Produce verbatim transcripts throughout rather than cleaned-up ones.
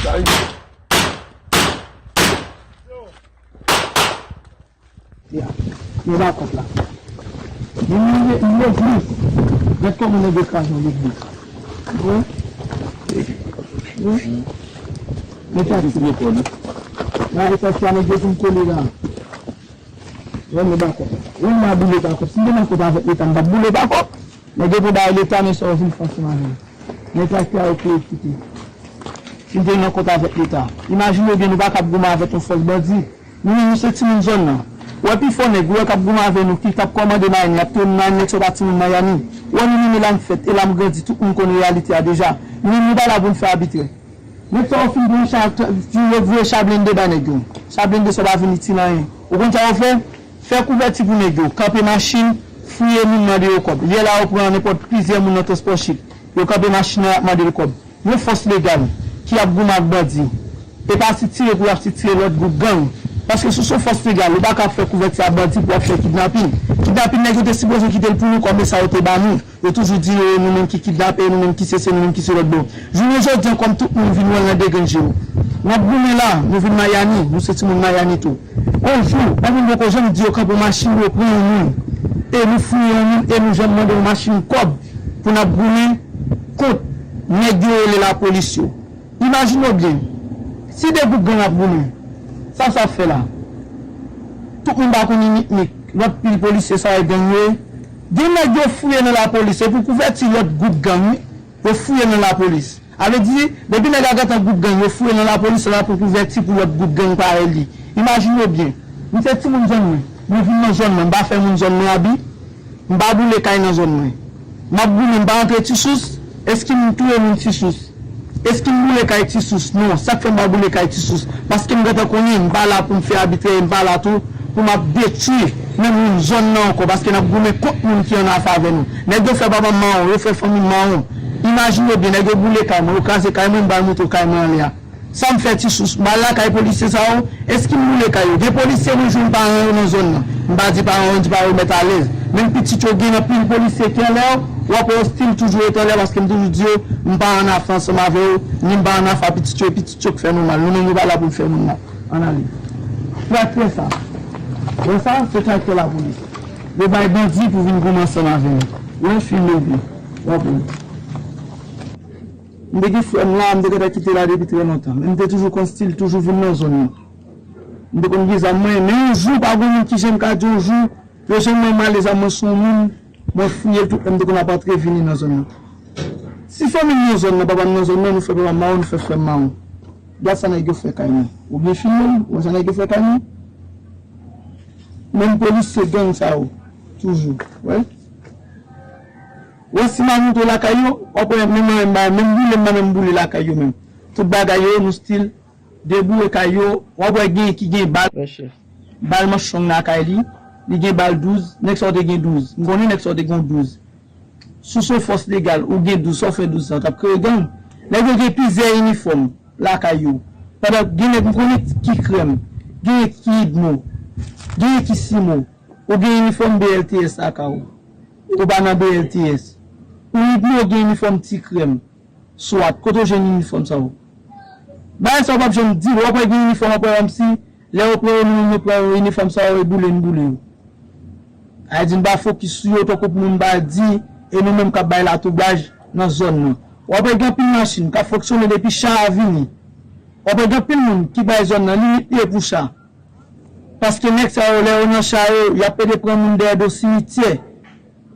Ya, men ba kòb la. Men nou, nou, nou, gad kòman nèg yo kraze yon legliz. Wi. Wi. Men sa ti. La, e sa ti, nèg yo fin kole la. Wi, men ba kòb la. Wi, m a boule ba kòb. Si m te nan kont avèk Leta, m t ap boule ba kòb. Nèg yo pou bay Leta, men sa yo vin fè ansanm avè m. Men traktè a yo pou yo kite. Si n te nan kont avèk Leta. Imajine w byen, nou pa kab goumen avèk yon fòs bandi. Nou menm, nou se timoun zòn nan. Ou wè pifò nèg, ou wè k ap goumen avè nou, ki t ap kòmande Mayani, y ap touye nou Mayani, nèg sa yo pa timoun Mayani. Ou wè nou menm, e la m fèt, e la m grandi, tout moun konn reyalite a deja. Nou menm, nou pa la pou n fè abitrè. Nèg sa yo fin pran cha, yo voye cha blende bay nèg yo. Cha blende sa yo pa vin itil anyen. Ou konn sa yo fè? Fè kouvèti pou nèg yo, kanpe machin, fouye moun, mande yo kòb. Yè la yo pran nenpòt plizyè moun nan transpò chik. Yo kanpe machin nan, y ap mande yo kòb. Yon fòs legal ki ap goumen ak bandi. E pa sitire pou y ap sitire lòt gwoup gang. Paske si w se yon fòs legal, ou pa ka ap fè kouvèti a bandi pou w ap fè kidnapin. Kidnapin nèg yo te sipoze kite l pou nou kòm e sa yo te ba nou. Yo toujou di yo, nou menm ki kidnape, nou menm ki sesi, nou menm ki se lòt bò. Jounen jodi a, kòm tout moun vin wè l nan degrenn je yo. N ap goumen la, nou vin Mayani, nou se timoun Mayani tou. On jou, on moun poko janm di yo kanpe yon machin pou yo pran yon moun. E nou fouye yon moun, e nou janm mande yon machin kòb pou n ap goumen kont nèg yo rele lapolis yo. Imajine w byen, si de gwoup gang ap goumen, sa sa ap fè la? Tout moun pa konn Mikmik, lòt pil polisye sa yo gang yo ye. Gen nèg yo fouye nan lapolis, se pou kouvèti lòt gwoup gang wi, yo fouye nan lapolis. A vle di, depi nèg a gentan gwoup gang, yo fouye nan lapolis, sa la pou kouvèti pou lòt gwoup gang parèy li. Imajine w byen, m se timoun zòn mwen, mwen vin nan zòn mwen, m pa fè moun zòn mwen abi. M pa boule kay nan zòn mwen. M ap goumen, m pa antre Ti Sous. Èske m touye moun Ti Sous? Èske m boule kay Ti Sous? Non, sa k fè m pa boule kay Ti Sous? Paske m gentan konnen, m pa la pou m fè abitrè, m pa la tou pou m ap detwi menm moun zòn nan ankò, paske n ap goumen kont moun ki an afè avè nou. Nèg yo fè papa m mawon, yo fè fanmi m mawon. Imajine w byen, nèg yo boule kay mwen, yo kraze kay mwen, m ba yo montre w kay mwen anlè a. Sa m fè Ti Sous, m al lakay polisye sa yo, èske m boule kay yo? Gen polisye mwen jwenn paran yo nan zòn nan. M pa di paran yo, di paran yo mèt alèz. Menm pitit yo gen anpil polisye ki anlè yo, w ap wè yo still toujou rete anlè paske m toujou di yo, m pa an afè ansanm avè yo, ni m pa an afè a pitit yo, e pitit yo k fè nou mal. Nou menm nou pa la pou n fè moun mal. Ann ale. Traktè sa. Wè sa, se traktè lapolis. Yo bay bandi pou vin goumen ansanm avè nou. Wè, filme byen. W ap wè. M te gen frè m la, m te gentan kite la depi trè lontan. Men m te toujou konn still toujou vin nan zòn nan. M te konn gen zam mwen, men yon jou pa gen moun ki janm ka di yon jou, yo janm wè m ale zam mwen sou yon moun, mwen fouye l tout lè m te konn ap antre vini nan zòn nan. Si fanmi m nan zòn nan, papa m nan zòn nan, nou fè papa m mawon, nou fè frè m mawon. Gad sa nèg yo fè kay mwen. Ou byen filme m, ou wè sa nèg yo fè kay mwen? Menm polisye gang sa yo, toujou, wè. Wè si m al montre lakay yo, w ap wè menm mwen menm, menm boule m pa menm boule lakay yo menm. Tout bagay yo, nou still deboure kay yo, w ap wè gen ki gen bal, bal manch long nan lakay li, li gen bal douz, nèg sa w te gen douz. M konnen nèg sa w te gen douz. Si w se yon fòs legal, ou gen douz, sa w fè douz sa, w t ap kreye gang. Nèg yo gen plizyè inifòm lakay yo. Pandan gen nèg m konnen ki krèm, gen ki idmo, gen ki simo. Ou gen inifòm B L T S lakay ou. Ou pa nan B L T S. Ou idmo gen inifòm ti krèm. Swat, kote w jwenn inifòm sa yo? Bagay sa yo p ap janm di w, w ap wè gen inifòm, w ap wè kòmsi lè yo pran yo, nou menm nou pran yo, inifòm sa yo, e boule n boule yo. Sa vle di n pa fokis sou yo tankou pou moun pa di, e nou menm k ap bay latwoublaj nan zòn nan. W ap wè gen anpil machin k ap fonksyone depi cha a vini. W ap wè gen anpil moun ki bay zòn nan limit pye pou cha. Paske nèg sa yo, lè yo nan cha yo, y ap pede pran moun dèyè do simityè.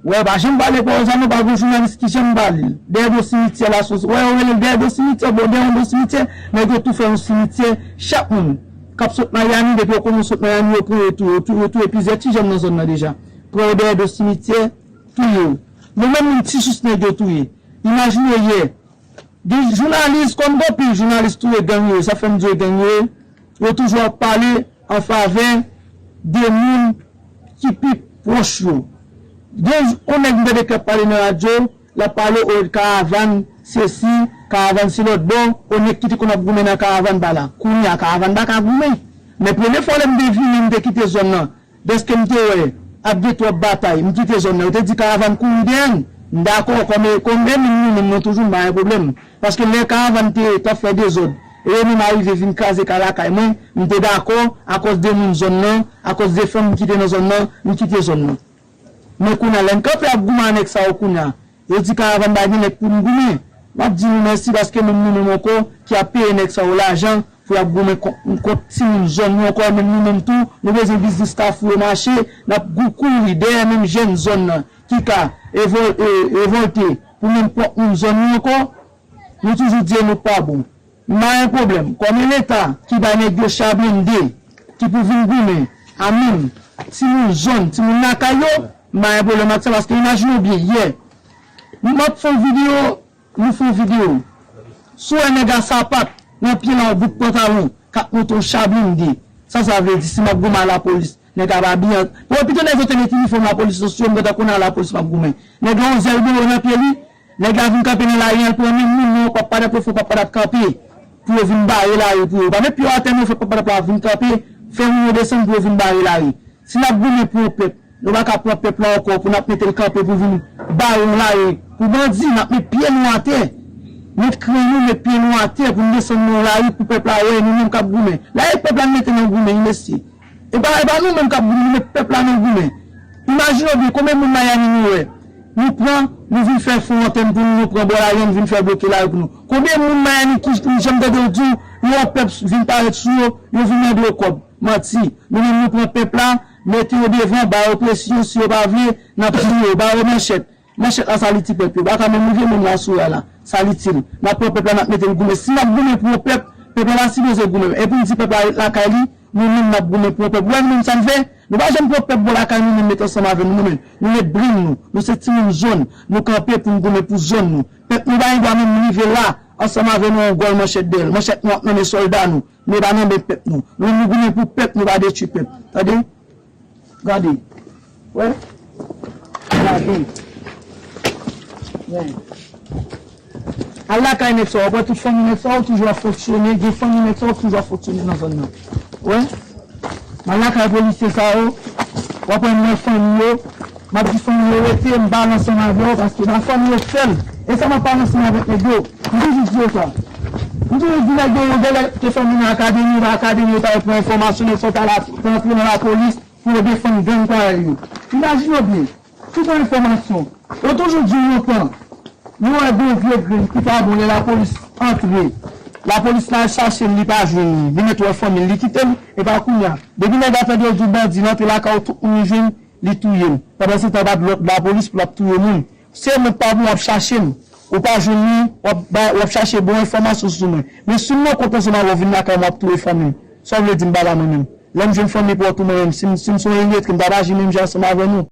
Wè, pa janm pale pawòl sa non, pa gen jounalis ki janm pale l. Dèyè do simityè la, sos, wè, yo rele l dèyè do simityè, bon, dèyè yon do simityè, nèg yo tou fè yon simityè, chak moun k ap sot Mayani, depi yo konnen sot Mayani, yo pran yo touye, yo touye, yo touye plizyè ti jèn nan zòn nan deja. Pran yo dèyè do simityè, touye yo. Nou menm moun Ti Sous nèg yo touye. Imajine yè, gen jounalis, kòm gen anpil jounalis touye gang yo ye, sa fè m di yo gang yo ye, yo toujou ap pale an favè de moun ki pi pwòch yo. Gen yon nèg m tande k ap pale nan radyo, l ap pale o karavàn sesi, karavàn se lòt bò, o nèg ki te konn ap goumen nan karavàn pa la. Kounye a karavàn pa ka goumen. Men premye fwa lè m te vini, m te kite zòn nan, dèske m te wè ap gen twòp batay, m kite zòn nan. Yo te di karavàn kouri dèyè n. M dakò, kòm, kòm enmi nou menm nan toujou, m pa gen pwoblèm. Paske lè karavàn te, t ap fè dezòd, E yo menm arive vin kraze kay lakay mwen, m te dakò, akòz de moun zòn nan, akòz de fanmi ki te nan zòn nan, m kite zòn nan. Men kounye a, lè n kanpe ap goumen a nèg sa yo kounye a, yo di karavàn pa gen nèg pou n goumen. M ap di nou mèsi paske menm nou menm ankò ki ap peye nèg sa yo lajan pou y ap goumen kont, kont timoun zòn nou ankò, menm nou menm tou, nou bezwen biznis Kafou yo mache, n ap gou-, kouri dèyè menm jèn zòn nan ki ka evol-, e, revòlte pou menm pwòp moun zòn nou ankò. Nou toujou di nou pa bon. M pa gen pwoblèm. Kòm e Leta ki bay nèg yo cha blende, ki pou vin goumen a menm timoun zòn, timoun lakay yo, m pa gen pwoblèm ak sa, paske imajine w byen, yè, m ap fè yon videyo, nou fè yon videyo. Si w wè nèg a sapat nan pye l a yon bout pantalon, k ap monte yon cha blende, sa sa vle di si m ap goumen a lapolis, nèg a pa abiye an, bon, pito nèg yo te met inifòm lapolis nan sou yo, m gentan konnen a lapolis m ap goumen. Nèg la yon zèl dòlò nan pye li, nèg la vin kanpe nan lari an, l pran menm moun nan, pap padap yo fè, pap padap kanpe pou yo vin bare lari pou yo. Pa met pye yo atè non, fè pap padap la vin kanpe, fè moun yo desann pou yo vin bare lari. Si n ap goumen pou yon pèp, nou pa ka pran pèp la ankò pou n ap mete l kanpe pou vin bare yon lari pou bandi, n ap met pye nou atè. Met kren nou, met pye nou atè pou n desann nan yon lari pou pèp la wè nou menm k ap goumen. Lari pèp la n mete nan goumen wi mesye. E pa, e pa nou menm k ap goumen, nou met pèp la nan goumen. Imajine w byen, konbyen moun Miami nou wè? Nou pran, nou vin fè fon antèn pou nou, nou pran bò lari a, nou vin fè bloke lari pou nou. Konbyen moun Miami ki, ki janm tande w di w, yon pèp vin parèt sou yo, yo vin mande w kòb? Manti. Nou menm nou pran pèp la, mete yo devan, ba yo presyon, si yo pa vle, n ap tiye yo, ba yo manchèt. Manchèt la sa l itil pèp yo. Baka menm rive menm nan Asouya la. Sa l itil. N ap pran pèp la, n ap mete l goumen. Si n ap goumen pou yon pèp, pèp la pa sipoze goumen. E pou n di pèp la ret lakay li, nou menm n ap goumen pou yon pèp. Ou wè nou menm sa n fè? Nou pa janm pran pèp bò lakay nou menm met ansanm avè nou, nou menm. Nou met brenn nou. Nou se timoun zòn. Nou kanpe pou n goumen pou zòn nou. Pèp nou pa gen dwa menm rive la, ansanm avè nou yon gòl manchèt dèyè l. Manchèt nou ap nan men sòlda nou. Men pa nan men pèp nou. Nou menm nou goumen pou pèp, nou pa detwi pèp. Tande? Gade. Wè? Gade. Wè. Al lakay nèg sa yo, w ap wè tout fanmi nèg sa yo toujou ap fonksyone, gen fanmi nèg sa yo toujou ap fonksyone nan zòn nan. Wè? M al lakay polisye sa yo, w ap wè m wè fanmi yo, m ap di fanmi yo rete, m pale ansanm avè yo, paske pa fanmi yo k fè l. E sa m ap pale ansanm avèk nèg yo. M toujou di yo sa. M toujou di nèg yo, yo genlè te fanmi nan akademi, nan akademi yo ta pran enfòmasyon, nèg sa yo ta la, ta antre nan lapolis, pou yo defann gang parèy yo. Imajine w byen, tout yon enfòmasyon. Yo toujou di w yon tan, yo wè gon vye grenn ki pa bon lè lapolis antre. Lapolis la al chache l, li pa jwenn li. Li mèt wè fanmi l, li kite l, epa kounye a. Depi nèg la tande yo di w bandi, l antre lakay ou, tout moun li jwenn, li touye l. Pandansetan, pa t lòd lapolis pou l ap touye moun. Se moun pa bon w ap chache m. Ou pa jwenn li, w ap bay, w ap chache bon enfòmasyon sou mwen. Men si m nan kont ansanm avè w vin lakay mwen, w ap touye fanmi m. Sa w vle di m pa la mwen menm? Lè m jwenn fanmi pa w tou mwen menm, si m, si m se yon iletre, m t ap aji menm jan ansanm avè nou.